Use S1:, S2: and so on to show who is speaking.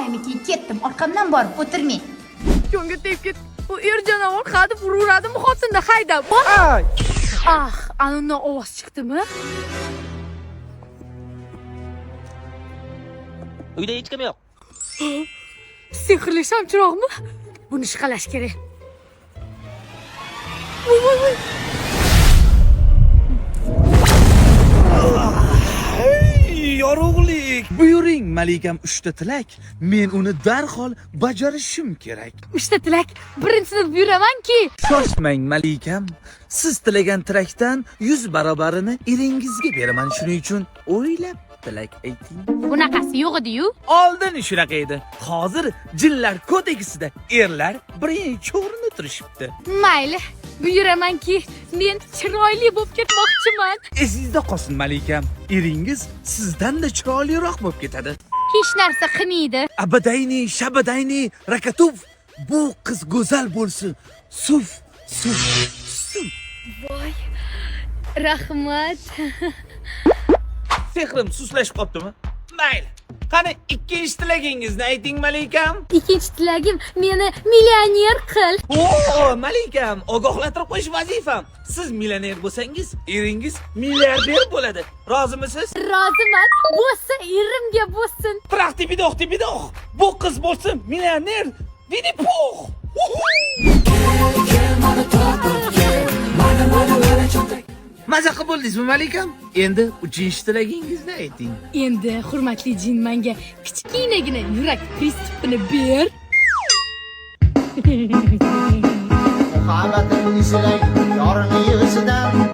S1: Keyin ketdim, orqamdan borib o'tirmang.
S2: Jonga tegib ketdi. Bu er jonivor hadeb uraveradimi xotinni haydab?
S3: Ay!
S2: Ah, ana undan ovoz chiqdimi?
S4: Uyda hech kim yo'q.
S2: Sehrli shamchiroqmi? Buni ishqalash kerak. Voy, voy, voy.
S3: Ey, yorug'lik! Buyuring, malikam, uchta tilak. Men uni darhol bajarishim kerak.
S2: Uchta tilak. Birinchisini buyuramanki,
S3: Shoshmang, malikam. Siz tilagan tilakdan 100 barobarini eringizga beraman. Shuning uchun o'ylab tilak ayting.
S2: Bunaqasi yo'q edi-yu.
S3: Oldin shunaqa edi. Hozir jinlar kodeksida erlar birinchi o'rinda turishibdi.
S2: Mayli, buyuramanki, men chiroyli bo'lib ketmoqchiman.
S3: Esingizda qolsin, malikam. Eringiz sizdan-da chiroyliroq bo'lib ketadi.
S2: Hech narsa qilmaydi.
S3: Abadayni, shabadayni, rakatuf. Bu qiz go'zal bo'lsin. Suf, suf, suf.
S2: Voy. Rahmat.
S3: Sehrim suslashib qoptimi? Mayli. Qani ikkinchi tilagingizni ayting, malikam.
S2: Ikkinchi tilagim, meni millioner qil.
S3: O, malikam, ogohlantirib qo'yish vazifam. Siz millioner bo'lsangiz, eringiz milliarder bo'ladi. Rozimisiz?
S2: Roziman. Bo'lsa erimga bo'lsin.
S3: Traq tipidoq tipidoq. Bu qiz bo'lsin millioner. Vini pux. Maza qilib bo'ldingizmi, malikam? Endi uchinchi tilagingizni ayting.
S2: Endi hurmatli jin, menga kichkinagina yurak pриступini ber.
S5: Muhabbatimni silang yorni yuzidan.